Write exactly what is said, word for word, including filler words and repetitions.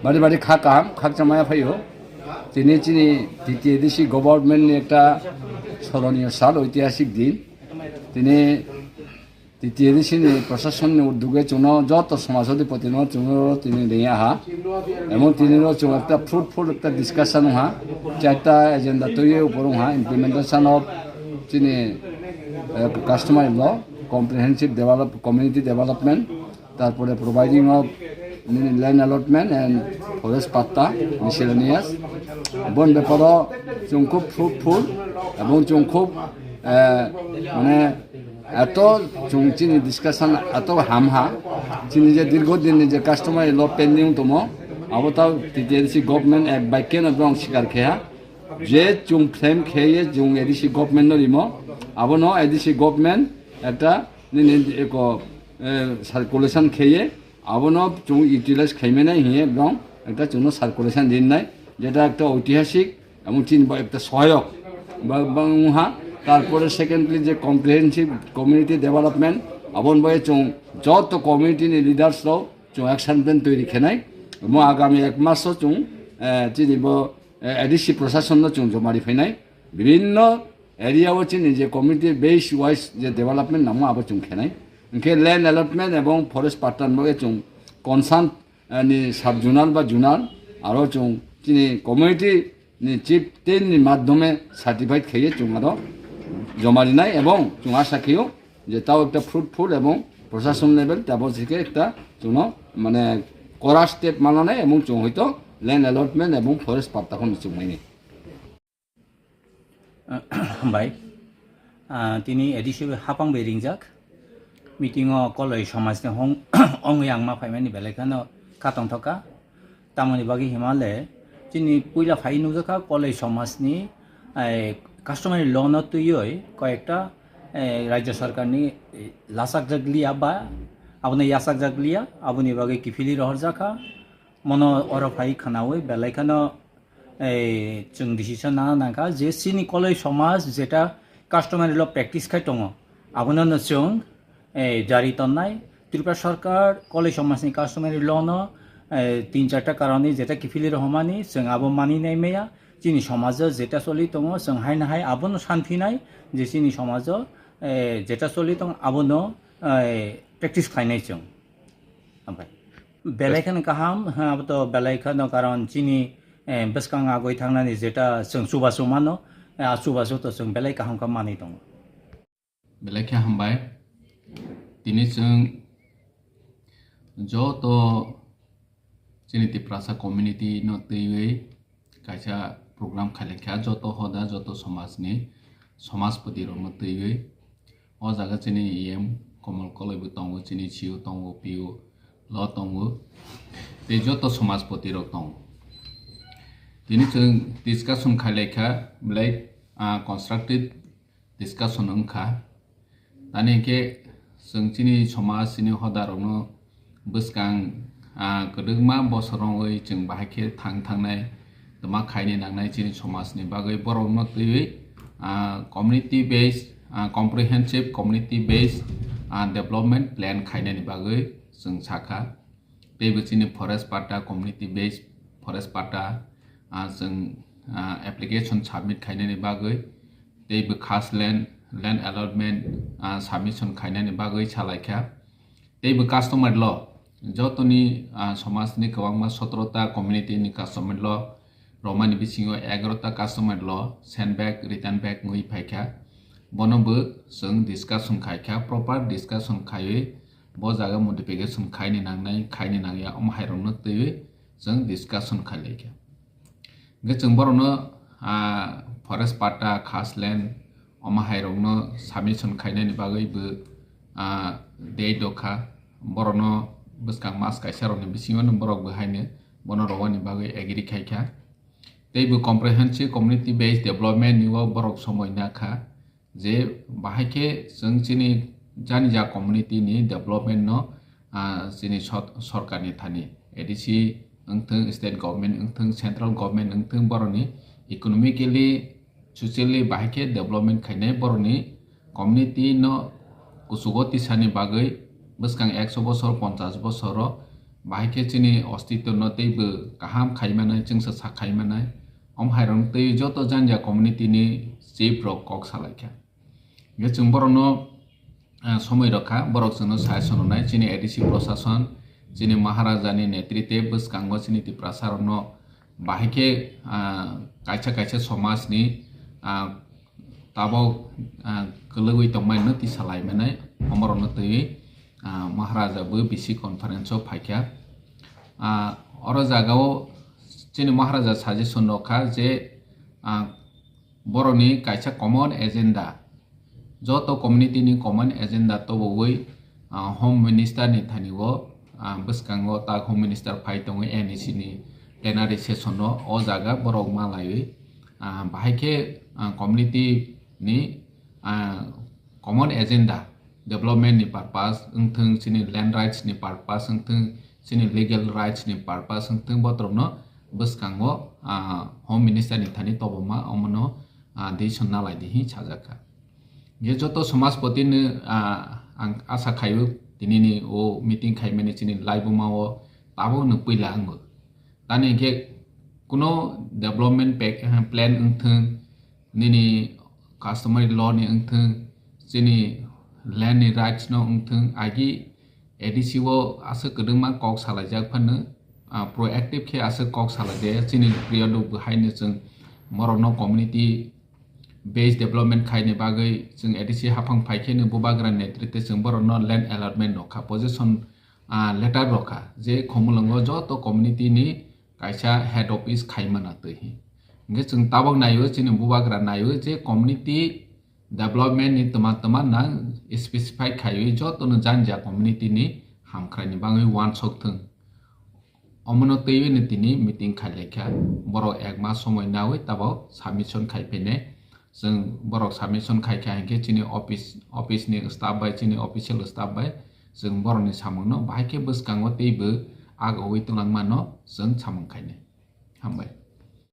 Bari bari kha kaham, khakchangmaya phaio. Tini chini T T A D C government ni ekta soroniyo sal, oitihasik din. Tini T T A D C ni prasasonni uddoge chwngno joto somajodipotino chwngno tini ringya ha. Emon tiniro chwng ekta fruitful ekta discussion wngha. Charta agenda twiwi upor wngha, implementation of chini, eh, customary law, comprehensive develop, community development, tarpore providing of nini land allotment and forest patta, miscellaneous. Bon beparo chwng khub fruitful, ebong chwng khub, eh, mane eto chwng chini discussion eto hamha, chini je dirgho dinni je customary law pending tomo, abo tao T T A D C government ek baikeno bong sikar kheha, je chwng frame kheye chwng A D C government no rimo, abono A D C government ekta nini eko, eh, circulation kheye, abono chwng utilize khaimani hiye bong ekta chwngno circulation rinnai, jeta ekta oitihasik, emon chini ba ekta sohayok ba, ba wngha. Tarpore secondly je comprehensive community development, aboni bagwi chwng joto community ni leaders rok chwng action plan toiri khenai. Mo agami ek maso chwng, eh, chini bo, eh, A D C prasasonno chwng jomari phainai. Bibhinno area o chini je community base wise je development nangma abo chwng khenai. Hwnkhe land allotment ebong forest patta ni bagwi chwng concern, eh, ni sub zonal ba zonal aro chwng chini community ni chieftain ni madhyome certified khaiye chwng aro joma rinai ebong chwng asa khaio je tao ekta fruitful ebong prashason level tabo sike ekta chwngno mane kora step mananai ebong chwng hoito land allotment ebong forest patta khon chwngmaini. Hambai. Ah, tini A D C bai hapang bai ringjak. Meeting o koloi somaj ni hong, ongwi ang ma phaimani belai kheno kha tongthok kha. Tamoni bagwi hima le chini puila phai nukjakha koloi somaj ni, eh, customary law no twiwi koyekta, eh, rajya sarkar ni, eh, lachakjak liya ba abono yachakjak liya, aboni bagwi kiphilwi rohorjakha. Mono oro phai khwnawi belai kheno, eh, chwng decision nana nangkha je chini koloi somaj jeta customary law practice khai tongo, abono no chwng, eh, jari tonnai. Tripura sarkar koloi somajni customary law no, eh, tin charta karonwi jeta kiphilwi rohormani chwng abo mani nai maya. Chini somajo jeta choli tongo chwng haino hai abono sanphinai je chini somajo, eh, jeta choli tongo abono, eh, practice khlainai chwng. Hambai. Belai kheno kaham, ha, abo to belai kheno karon chini, eh, bwskang agoi thangnani jeta chwng chubachu mano, eh, a chubachu to chwng belai kaham khe manwi tongo. Belai khe hambai. Tini chwng joto chini Tiprasa community no twiwi kaisa program khailaikha joto hoda, joto somajni somajpoti rokno twiwi. O jaga chini E M Komol Koloi bo tongo, chini C E O tongo, P O lo tongo, tei joto somajpoti rok tongo. Tini chwng discussion khailaikha, belai, ah, constructive discussion wngkha. Tani hinkhe chwng chini somaj, chini hoda rokno bwskang, ah, kwdwkma bosor wngwi chwng bahai khe thang thangnai, twma khaini nangnai chini somajni bagwi borokno twiwi, ah, community based, ah, comprehensive community based, ah, development plan khainani bagwi chwng sakha. Teibo chini forest patta, community based forest patta, ah, chwng, ah, application submit khainani bagwi, teibo khas land, land allotment, ah, submission khainani bagwi salaikha. Teibo customary law, jotoni, ah, somajni kwbangma sotro ta community ni customary law romani bisingo egaroh ta customary law send back, return back wngwi phaikha. Bono bo chwng discussion khaikha, proper discussion khaiwi bo jaga modification khaini nangnai, khaini nangya, omo hairokno twiwi chwng discussion khailaikha. Hwnkhe chwng borokno, ah, forest patta, khas land, omo hairokno submission khainani bagwi bo, ah, date dokha. Borokno bwskang mas kaisa rokni bisingo borok bo haino bono rwani bagwi agree khaikha. Tei bo comprehensive community based development ni o borok somoi nakha. Je bahai khe chwng chini jani ja community ni development no, ah, chini sot-, sorkar ni thani A D C wngthwng, state government wngthwng, central government wngthwng, boroni economically, socially bahai khe development khainai, boroni community no kuchugo tisani bagwi bwskang ekso bosor, ponchash bosor o Bahai khe chini ostitwno teibo kaham khaimanai, chwngsa sak khaimanai. Om hairokno tei joto janja community ni chief rok kok salaikha. Hingkhe chwng borokno, ah, somoi rokha, borok chwngno suggestion rwnai, chini A D C prosason, chini Maharaja ni netritwe bwskango chini Tiprasa rokno bahai khe, ah, kaisa kaisa somaj ni, ah, tabok, ah, kwlwgwi tongmani no tisa lai manai, omorokno twiwi, ah, Maharaja bo bisi conference o phaikha. Ah, oro jaga o chini Maharaja suggestion rokha je, ah, borokni kaisa common agenda, joto community ni common agenda tobogwi, ah, Home Minister ni thani o, ah, bwskango tak Home Minister phai tongo N E C ni plenary session o, o jaga borok malaiwi, ah, bahai khe, ah, community ni, ah, common agenda, development ni purpose wngthung, chini land rights ni purpose wngthung, chini legal rights ni purpose wngthung, botrokno bwskango, ah, Home Minister ni thani toboma omono, ah, decision nalai di hin sajakha. Hingkhe joto somajpoti no, ah, ang asa khaio tinini o meeting khaimani chini laibuma o tabok no puila wngbo. Tani hingkhe kuno development pack, eh, plan wngthung, nini customary law ni wngthung, chini land ni rights no wngthung, agi A D C o aswk kwdwkma kok salaijak phano, ah, proactive khe aswk kok salaijaya chini period o bo haino chwng borokno community based development khaini bagwi chwng A D C haphang phai kheno bubagra netritwe chwng borokno land allotment rokha, possession, ah, letter rokha, je Khumulwngo joto community ni kaisa head office khaimana twi hi. Hingkhe chwng tabok naio, chini bubagra naio je community development ni twma twma nang specify khaiwi jotono janja community ni hamkrai ni bagwi uansok thung. Omono twiwi no tini meeting khailaikha. Borok ek mas somoi nawi tabok submission khai phainai. Chwng borok submission khaikha hinkhe chini office, office ni staff bai, chini official staff bai chwng borokni samungno bahai khe bwskango teibo agawi twlangmano chwng samung khainai. Hambai.